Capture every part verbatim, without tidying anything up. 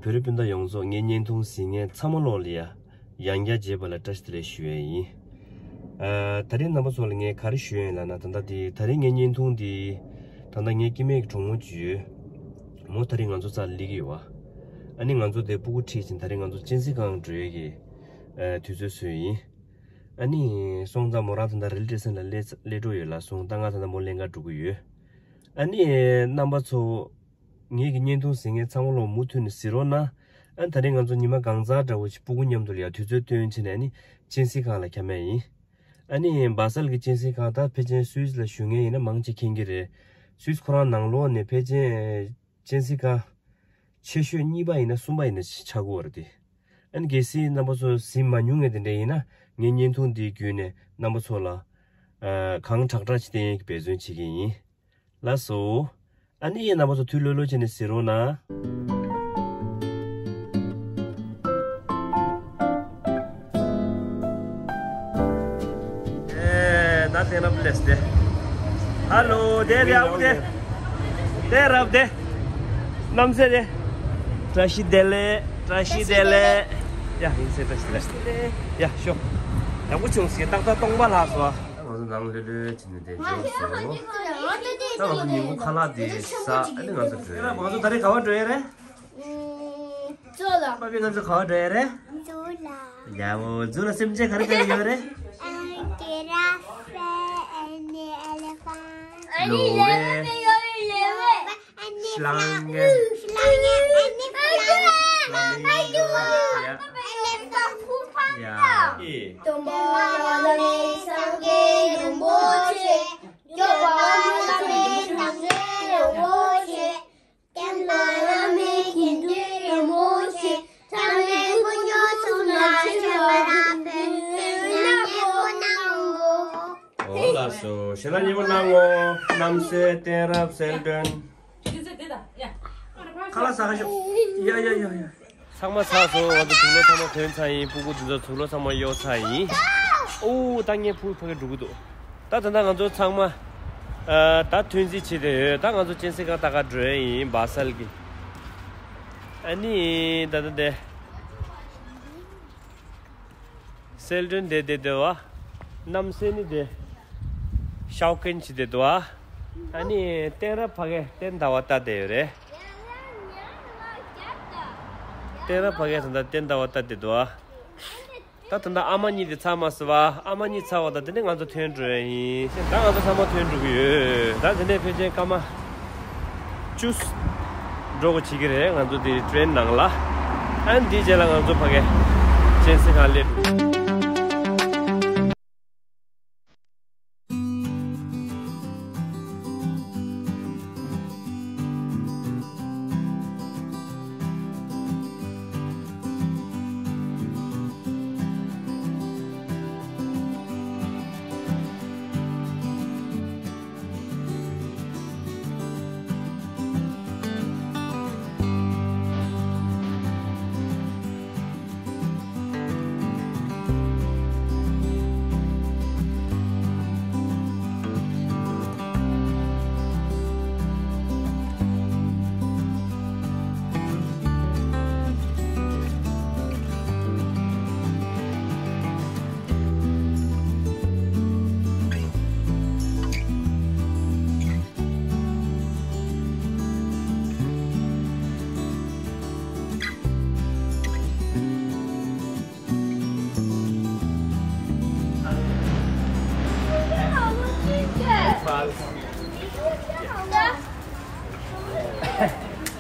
བོད་རིགས་སྤུན་ཟླ་ཡོངས་རྫོགས། ངའི་བརྙན་ཐུང་གཟིགས་མཁན་ཚང་མ་ལོག་ལ་ཡ་ཡང་བསྐྱར་མཇལ་བ་ལ་བཀྲ་ཤིས་བདེ་ལེགས་ཞུ་ཡས་ཡིན། ཨ། ད་རིང་རྣམ་པ་ཚོ་ལ་ངས་ག་རེ་ཞུ་ཡས་ཡིན་ལབ་ན། ད་ལྟ་དེ་ད་རིང་ངའི་བརྙན་ཐུང་དེ་ད་ལྟ་ངའི་སྐྱེ་དམན་གྱི་གྲོགས་མོ་ཅིག་ཡོད། མོ་ད་རིང་ང་ཚོ་རྩར་སླེབས་ཀྱི་ཡོད་པ། ཨ་ནི་ང་ཚོ་དེ་སྤུ་གུ་ཁྲིད་བྱས་ད་རིང་ང་ཚོ་གཅན་གཟན་ཁང་འགྲོ་ཡས་ཀྱི་ཨ་དུས་ཚོད་བཟོས་ཡིན། ཨ་ནི་སོང་ཙང་མོ་རང་ད་ལྟ་རེ་ལི་ཊི་སི་ཊེ་ཤན་ལ་སླེབས་སླེབས་འགྲོ་ཡོད་ལབ་སོང་། ད་ང་ད་ལྟ་མོ་ལེན་ག་འགྲོ་གི་ཡོད། ཨ་ནི་རྣམ་པ་ཚོ། ངེད་ཀྱི་བརྙན་ཐུང་གཟིགས་མཁན་ཚང་མ་ལོག་མུ་མཐུད་ནས་གཟིགས་རོགས་གནང་། ཨ་ནི་ད་རིང་ང་ཚོ་ཉི་མ་གང་ཚང་འདྲ་བོ་ཞིག་སྤུ་གུ་མཉམ་དུ་ལ་ཡ་དུས་ཚོད་བཏོན་བྱས་ནས་ཨ་ནི་གཅན་གཟན་ཁང་ལ་འཁྱམ་ཡས་ཡིན། ཨ་ནི་སྦ་སལ་གྱི་གཅན་གཟན་ཁང་ད་ཕལ་ཆེར་སུད་སི་ལ་བཞུགས་མཁན་ཡིན་ན་མང་ཆེ་མཁྱེན་གྱི་རེད། སུད་སི་ཁོ་རང་ནང་ལོགས་ནས་ཕལ་ཆེར་གཅན་གཟན་ཁང་ཆེ་ཤོས་གཉིས་པ་ཡིན་ན་གསུམ་པ་ཡིན་ན་ཆགས་ཀྱི་ཡོད་རེད་དེ། ཨ་ནི་གལ་སྲིད་རྣམ་པ་ཚོ་གཟིགས་མ་མྱོང་མཁན་དེ་འདྲ་ཡིན་ན་ངའི་བརྙན་ཐུང་འདི་བརྒྱུད་ནས་རྣམ་པ་ཚོ་ལ་ཨ་གང་དྲག་དྲག་ཅིག་བསྟན་ཡས་ཀྱི་འབད་བརྩོན་བྱེད་ཀྱི་ཡིན། ལགས་སོ། ཨ་ནི་རྣམ་པ་ཚོ་ཐུགས་ལྷོད་ལྷོད་བྱས་ནས་གཟིགས་རོགས་གནང་། ཨེ་ད་དེ་རབ་ལེས་ཏེ། ཧ་ལོ་དེ་རེད་ཨ་ཁུ་དེ། དེ་རབ་དེ། རྣམ་སྲས་དེ། བཀྲ་ཤིས་བདེ་ལེགས། བཀྲ་ཤིས་བདེ་ལེགས། ཡ་ཡིན་ཟེར། བཀྲ་ཤིས་བདེ་ལེགས། ཡ་ཤོག་ཡག་པོ་བྱུང་ཟེར། ཏག་ཏག་སྟོང་པ་ལྷག་སོང་། ང་ཚོ་ནང་ལྷོད་ལྷོད་བྱས་ནས་བསྡད་འཇོག་སོང་། ད་ང་ཚོ་ཉིན་གུང་ཁ་ལག་དེ་ཟ། ཨ་ནི་ང་ཚོ་འགྲོ་ཡ། ང་ཚོ་ད་རེས་ག་པར་འགྲོ་ཡ་རེད། ཛུ་ལ། པ་ཕི་ང་ཚོ་ག་པར་འགྲོ་ཡ་རེད། ཛུ་ལ། ཡ་འོ། ཛུ་ལ་སེམས་ཅན་ག་རེ་ག་རེ་ཡོད་རེད། ཨ་ཇི་ར་ཧྥེ། ཨ་ནི་ཨེ་ལི་ཕན། ལོ་ཝེ། ཨ་ནི་སླང་ཉེ། སླང་ཉེ། ཨ་ནི་ཕ་ལ། ཨ་ནི་ཡ། ཨ་ནི་ཕ་ཕུ་ཕ་ཡ། ཨེ། སྟོན་པ་བླ་མེད་སངས་རྒྱས་རིན་པོ་ཆེ། སྐྱོབ་པ་བླ་མེད་སངས་རྒྱས་རིན་པོ་ཆེ། བསྟན་པ་བླ་མེད་དགེ་འདུན་རིན་པོ་ཆེ། ཚང་མས་དཀོན་མཆོག་གསུམ་ལ་མཆོད་པ་དང་ཕན་བདེ་ལ་ཉེ་པོ་གནང་ངོ་། འོ་ལགས་སོ། ཞལ་ལག་མཉེས་པོ་གནང་ངོ་། རྣམ་སྲས་བསྟན་རབ་གསལ་སྒྲོན། ཁ་ལག་ཟ་ག་ཤོག་ཡ་ཡ་ཡ་ཡ། ཚང་མ་ཚར་སོང་། ང་ཚོ་དུག་ལོག་ཚང་མ་ཐོན་ཚར་ཡིན། སྤུ་གུ་དེ་ཚོ་དུག་ལོག་ཚང་མ་གཡོག་ཚར་ཡིན། ཨོ་ད་ངའི་བུ་ཕ་གིར་འགྲོ་གི་འདུག་ད་ད་ལྟ་ང་ཚོ་ཚང་མ་ཨ་ད་ཐོན་རྩིས་བྱེད་དེ་ཡོད། ད་ང་ཚོ་གཅན་གཟན་ཁང་ལྟ་ག་འགྲོ་ཡ་ཡིན། སྦ་སལ་གྱི། ཨ་ནི་ད་ད་དེ། གསལ་སྒྲོན་དེ་དེ་དེ་བ། རྣམ་སྲས་ནི་དེ། ཤའོ་ཀན་ཅི་དེ་དེ་བ། ཨ་ནི་བསྟན་རབ་ཕ་གི་བསྟན་ཟླ་བ་ལྟ་དེ་ཡོད་རེད། བསྟན་རབ་ཕ་གི་ད་ལྟ་བསྟན་ཟླ་བ་ལྟ་དེ་དེ་བ། ད་ད་ལྟ་ཨ་མ་གཉིས་དེ་ཚར་མ་སོང་བ། ཨ་མ་གཉིས་ཚར་བ་དང་དེ་ནས་ང་ཚོ་ཐོན་འགྲོ་ཡ་ཡིན། ད་ང་ཚོ་ཚང་མ་ཐོན་འགྲོ་གི་ཡོད། ད་དེ་ནས་ཕལ་ཆེར་སྐར་མ་བཅུ་འགྲོ་དགོས་བྱེད་ཀྱི་རེད། ང་ཚོ་དེ་ཊེན་ནང་ལ། ཨ་ནི་དེའི་རྗེས་ལ་ང་ཚོ་ཕ་གི་གཅན་གཟན་ཁང་སླེབས།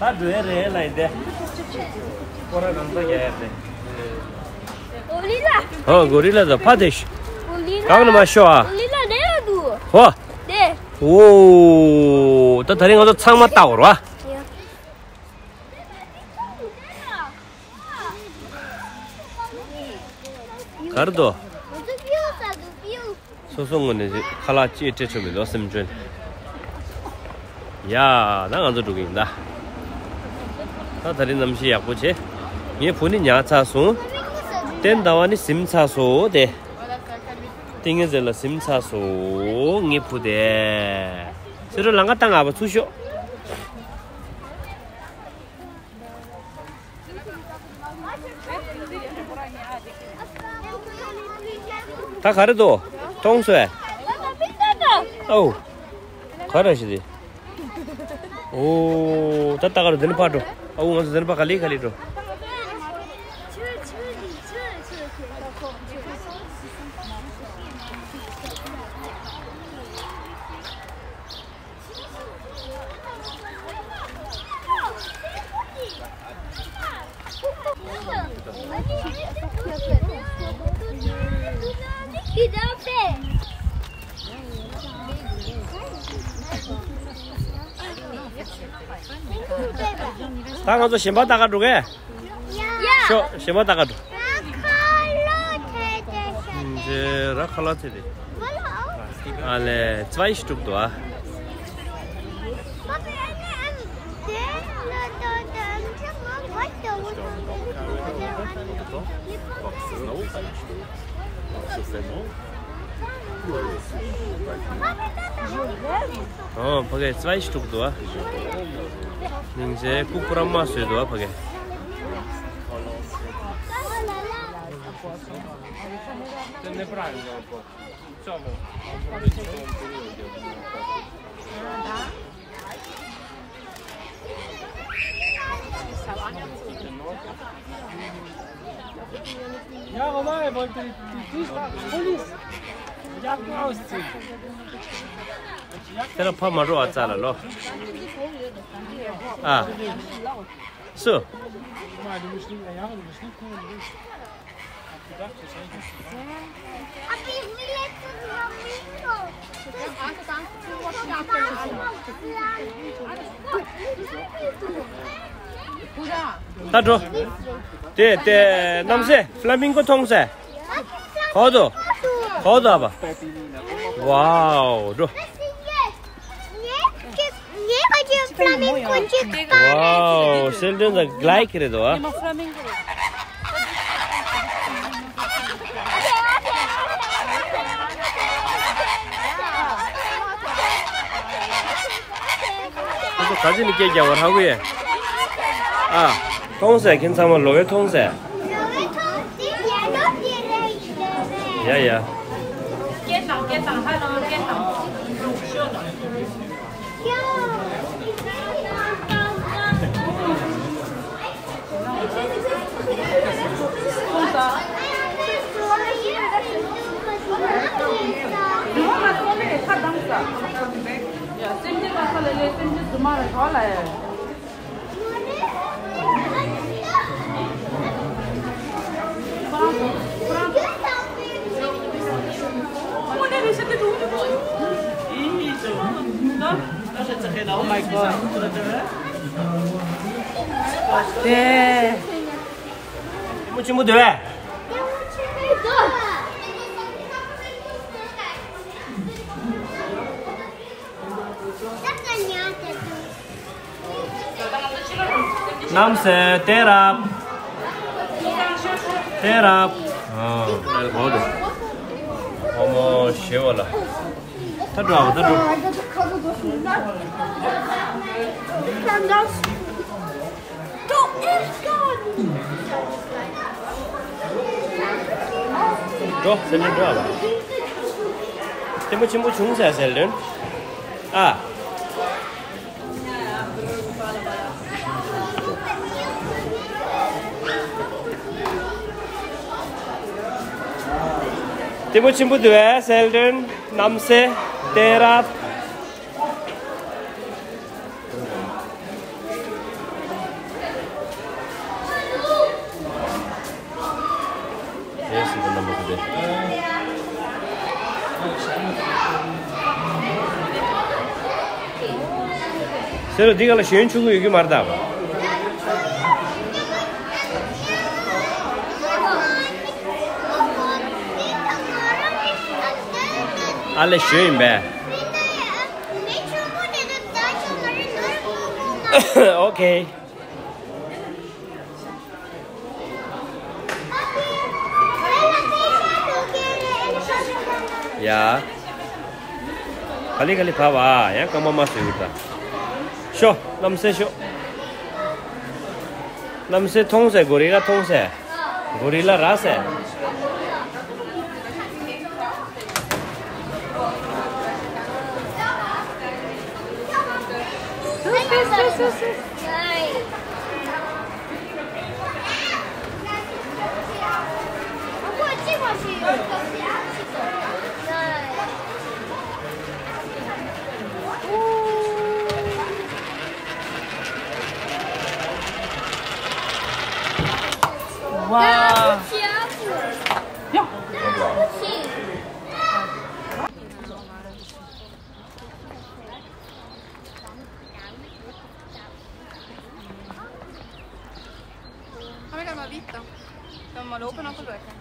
ད་འགྲོ་ཡ་རེད་ལ་ཡིན་ཏེ། ཁོ་རང་གང་ས་རྒྱ་ཡ་རེད། ཨོ་གོ་རི་ལ་ཟ་ཕ་དེ་ཤི། གང་ན་མ་ཤོ་ཨ། ཧོ། ད་ད་རིང་ང་ཚོ་ཚང་མ་ལྟ་བར་བ། གར་དོ། སོ་སོ་ངོས་ནས་ཁ་ལག་ཅིག་སྤྲད་ཆོག་མི་འདུག་སེམས་ཅན། ཡ། ད་ང་ཚོ་འགྲོ་གི་ཡིན་ད། ད་ད་རིང་གནམ་གཤིས་ཡག་པོ་བྱས། ངའི་བུ་ནི་ཉལ་ཚར་སོང་། བསྟན་ཟླ་བ་ནི་གཟིམ་ཚར་སོང་དེ། ཏིང་ངེ་འཛིན་ལ་གཟིམ་ཚར་སོང་ངའི་བུ་དེ། ཚེ་རོགས་ལང་ཀ་བཏང་ང་བ་ཚུར་ཤོག་ད་ག་རེ་འདུག་མཐོང་སོང་ཨེ། ཨོ། ག་རེ་ཞིག་དེ། ཨོ། ད་ལྟ་ག་རེ་འདི་ནི་ཕར་འགྲོ། ཨོ་ང་ཚོ་འདི་ནི་ཕར་ག་ལེ་ག་ལེ་འགྲོ། ད་ང་ཚོ་གཞན་པ་ལྟ་ག་འགྲོ་གས། ཤོག་གཞན་པ་ལྟ་ག་འགྲོ། ར་ཁ་ལོ་ཐེ་ཏེ་ཤ་ཏེ། ར་ཁ་ལོ་ཐེ་ཏེ། ཨ་ལེ་zwei Stück འདུག་ཨ། ཨོ་ཕ་གི་zwei Stück འདུག་ཨ། སྙིང་རྗེ་ཀུ་ཀུ་ར་མ་བཟོས་འདུག་ཨ་ཕ་གི། དེ་ལ་ཕ་མ་འགྲོ་བ་རྩ་ལ་ལོ། ཨ། སུ། ད་འགྲོ། དེ་དེ་གནམ་སེ་Flamingo མཐོང་སེ། ག་བ་འདུག་ག་བ་འདུག་ཨ་ཕ། Wow འགྲོ། Wow Seldon དང་gleich རེད་འདུག་ཨ། ཁོ་ཚོ་ག་ཚོད་ནས་སྐད་རྒྱག་པ་ཧ་གོ་ཡས། ཨ། མཐོང་སེ་ཁྱེད་ཚང་མ་ལོ་ཝེ་མཐོང་སེ། ཡ་ཡ། Oh my god. དེ། ལྟད་མོ་ཆེན་པོ་འདུག་གས། གནམ་སེ་དེ་རབ། དེ་རབ། ཨ། ཨེ་གོ་འདུག་ཨོ་མོ་ཞེ་བ་ལ། ད་འགྲོ་ཨ་ད་འགྲོ། འགྲོ་སེ་ལེན་འགྲོ་ཨ། ལྟད་མོ་ཆེན་པོ་བྱུང་ཟེར་ཟེར་ལོན། ཨ། ལྟད་མོ་ཆེན་པོ་འདུག་གས་སེ་ལེན་གནམ་སེ་དེ་རབ། རེད་ཟེར་གི་རྣམ་པ་དེ་རེད། ཟེར་རོ་འདི་ག་ལ་ཞོན་ཆུང་གི་ཡོད་ཀྱི་མ་རེད་ད། ཨ་ལེ་ཞོན་ཡིན་པས། ཨོ་ཁེ། ཡ། ག་ལེ་ག་ལེ་བབས་ཨ། ཡང་སྐར་མ་མ་བཟོས་ཡོད་ད། ཤོག་གནམ་སེ་ཤོག་གནམ་སེ་མཐོང་སེ་གོ་རི་ལ་མཐོང་སེ། གོ་རི་ལ་ར་སེ། Wow. Come che l'ho vista? Non me lo conosco perché.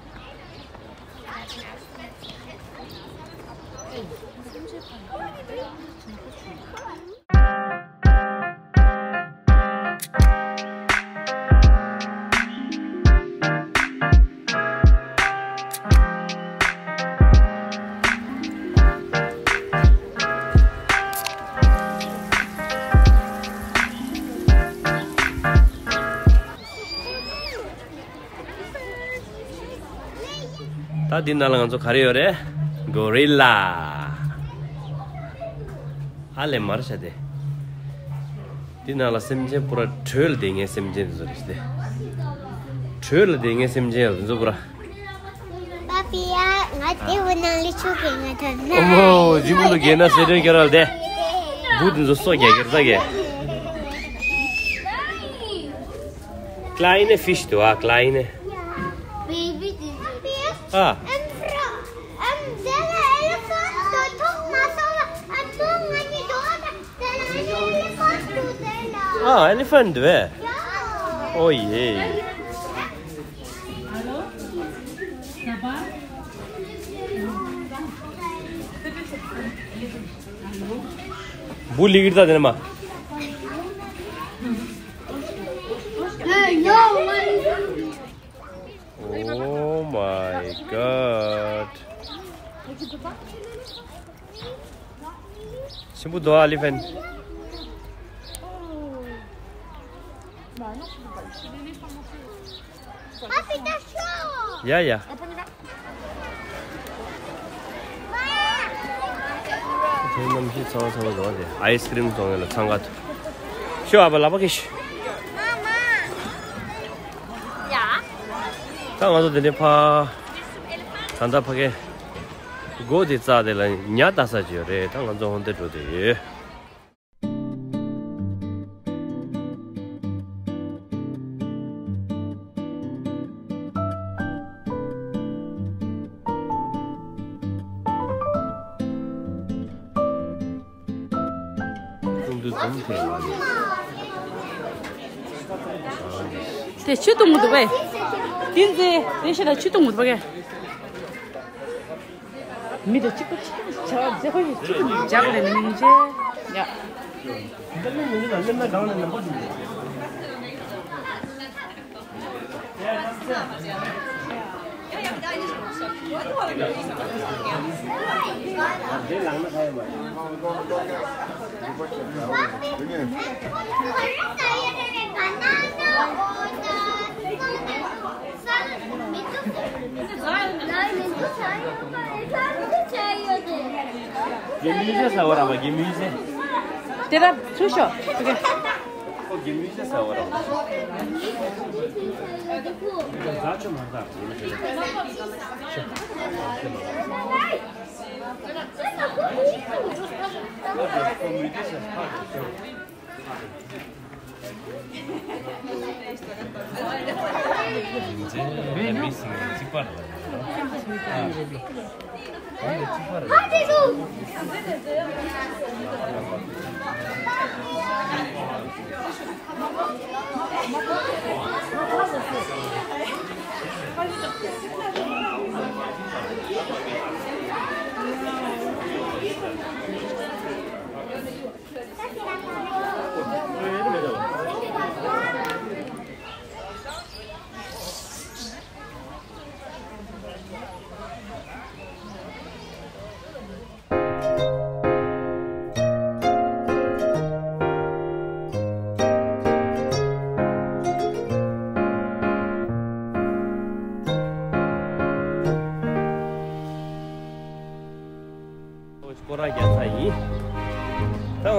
ད་འདི་ནང་ལ་ང་ཚོ་ག་རེ་ཡོད་རེད། གོ་རི་ལ། ཨ་ལེ་མར་བྱ་དེ། འདི་ནང་ལ་སེམས་ཅན་པུ་ར་དྲོད་ལ་བསྡད་མཁན་སེམས་ཅན་དེ་ཚོ་རེད་དེ། དྲོད་ལ་བསྡད་མཁན་སེམས་ཅན་ཡོད་དེ་ཚོ་པུ་ར། པ་པི་ཡ། ང་དེ་བུ་ནང་ལི་ཆུ་གེ་ང་ཐོན་ན། ཨོ་མོ། ཇི་བུ་ལ་གེ་ན་སེ་དྲོད་ཁྱེར་ར་དེ། བུ་དེ་ཚོ་སོ་རྒྱག་གེ་ར་ས་གེ། Kleine Fisch, du, ah, kleine. Baby, did you? Ah. I'm from, I'm the elephant, the top masala, and two money daughter, the elephant to the Ah, elephant, where? Yeah. Oh, yeah. Bu ligir da denema. Oh my God. Simple doa elephant. Papi, t'as chaud. Yeah, yeah. དེ་གནམ་གཤིས་ཚ་བ་ཚ་བ་རེད་པ། དེ་ཨའི་སི་ཀི་རིམ་བཙོང་ཡ་ལ་འཚང་ཁ་ཐུག་ཤོ་ཨ་པ་ལ་པ་ཀི་ཤི། ད་ང་ཚོ་དེ་ནས་ཕ་ད་ལྟ་ཕ་གི་སྒོ་དེ་རྩ་དེ་ལ་ཉ་ལྟ་ས་ཅིག་ཡོད་རེད། ད་ང་ཚོ་ཧོན་དེ་འགྲོ་དེ་ཡོད། དེ་ཆུ་བཏུང་གི་འདུག་པས། དེ་ཚེ་དེ་ཤེད་ལ་ཆུ་བཏུང་གི་འདུག་པས། མི་དེ་གཅིག་པ་གཅིག་པ་བྱ་བ་མཛེས་པོ་ཡོད། གཅིག་པ་འཇགས་ལས་མི་འཇེ། ཡ། Gemüse ཟ་བ་ར་བ། Gemüse. དེ་ལ་ཚུར་ཤོག་ཨོ་ཁེ། ཨོ་Gemüse ཟ་བ་ར་བ། ཟ་ཆོ་མ་ཟ།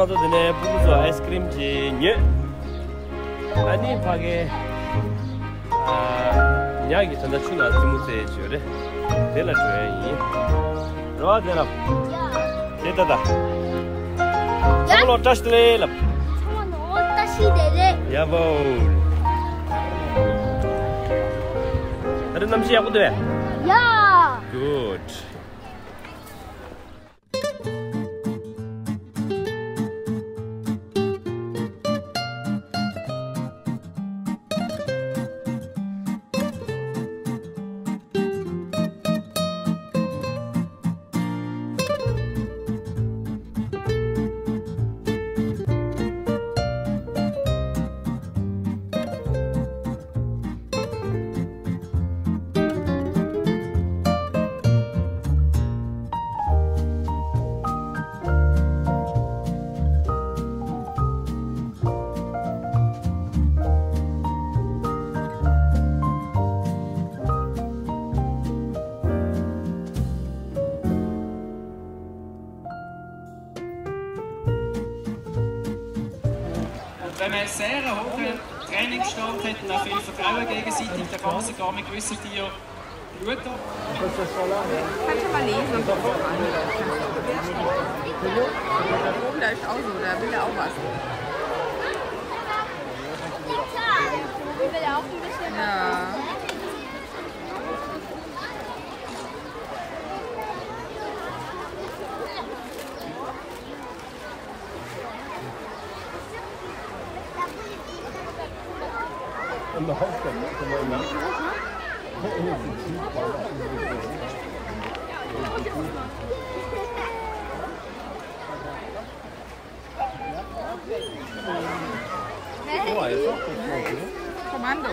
ང་ཚོ་དེ་ནས་ཕྲུ་གུ་ཚོ་ཨའི་སི་ཀི་རིམ་ཅིག་ཉོས། ཨ་ནི་ཕ་གི་ཨ་ཉག་གི་ད་ལྟ་ཆུ་ནང་རྩེད་མོ་རྩེ་བྱོས་རེད། དེ་ལ་འགྲོ་ཡ་ཡིན། རོ་དེ་ལ། དེ་ད་ད། ཚང་མ་ལོ་བཀྲ་ཤིས་བདེ་ལེགས་ལབ། ཚང་མ་ལོ་བཀྲ་ཤིས་བདེ་ལེགས། ཡ་བོ། ད་རེས་གནམ་གཤིས་ཡག་པོ་འདུག་བས། ཡ། Good. Und wenn man sehr einen hohen Trainingsstand hat und auch viel Vertrauen gegenseitig, dann kann man sogar mit gewissen Tieren Kannst du mal lesen und so an. Da oben, da ist auch so, da will er auch was. Ja. Commando.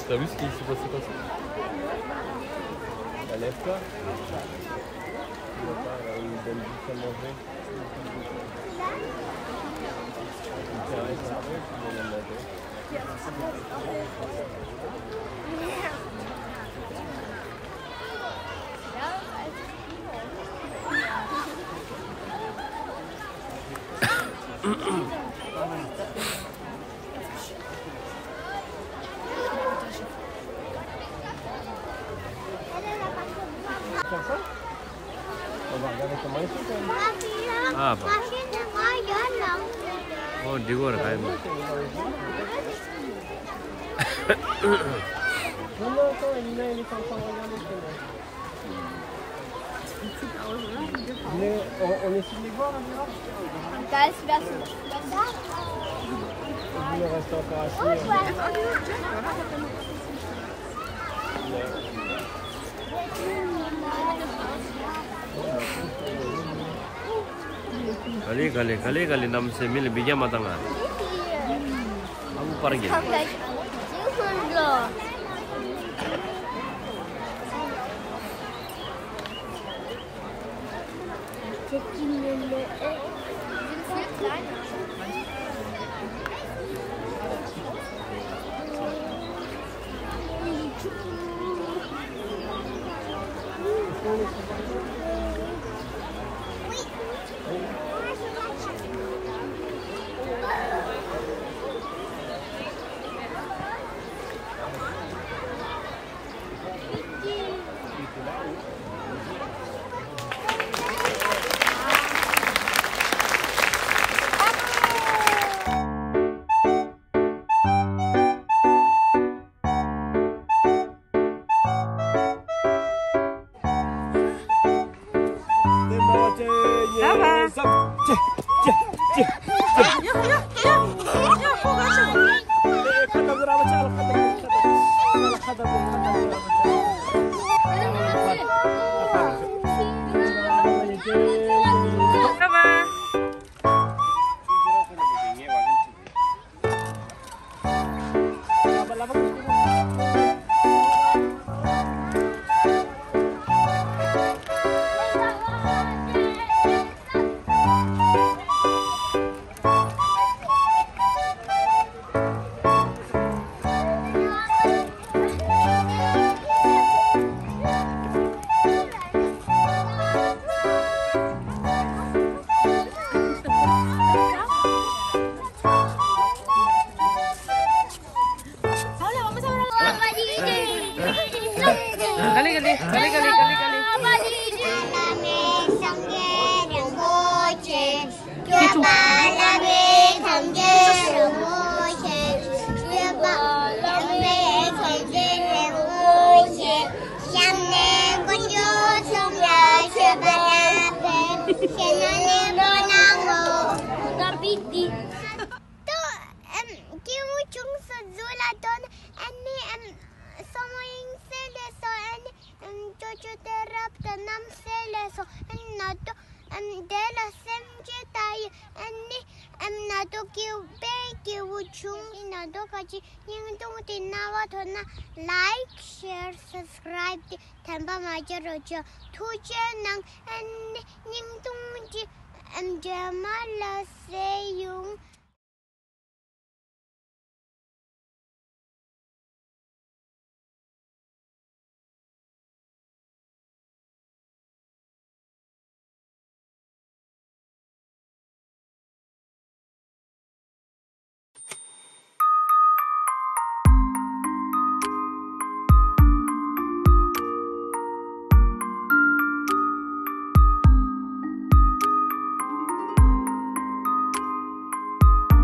T'as vu ce qui s'est passé comme ça ? La lèvre, là ? Il a pas, là, il donne juste à manger. Il fait un S R V, puis il donne à manger. Comme ça ? On va regarder comment ils sont, quand même. Ah, bah. Oh, འགྲིག་གོ་ར་ག་ཡིན་པ། Non, non, attends, Elina, elle est en train de regarder, c'est bon. Mais on, on essaie de les voir, là, là. Guys, merci. Vous ne restez pas assis, hein. ག་ལེ་ག་ལེ་ག་ལེ་ག་ལེ་གནམ་སེ་མི་ལ་འབིག་རྒྱ་མ་བཏང་ང་། ཨ་ཁུ་པར་གྱི། Come like you can blow. ཏོ། ཨམ། སྐྱེ་བོ་ཆུང་སུ་གཟུགས་ལ་དོན་ཨ་ནི་ཨམ། སོ་མོ་ཡིན་སེ་ལེ་སོ་ཨ་ནི་ཨམ། ཅོ་ཅོ་དེ་རབ་ཏུ་རྣམ་སེ་ལེ་སོ་ཨ་ནི་ན་ཏོ་ཨམ། དེ་ལ་སེམས་ཅན་ད་ཡི་ཨ་ནི་ཨམ། ན་ཏོ་སྐྱེ་བོ་པའི་སྐྱེ་བོ་ཆུང་ཡིན་ན་ཏོ་ཁ་ཅིག་སྙིང་དུང་དེ་རྣ་བ་ཐོན་ན་ལའིཀ་ཤེར་སབ་སི་ཀ་རའིབ་དེ་དམ་པ་མ་བརྗེད་རོགས་བྱོས། ཐུགས་རྗེ་གནང་ཨ་ནི་སྙིང་དུང་དེ་ཨམ། རྗེས་མ་ལ་སེ་ཡོང་།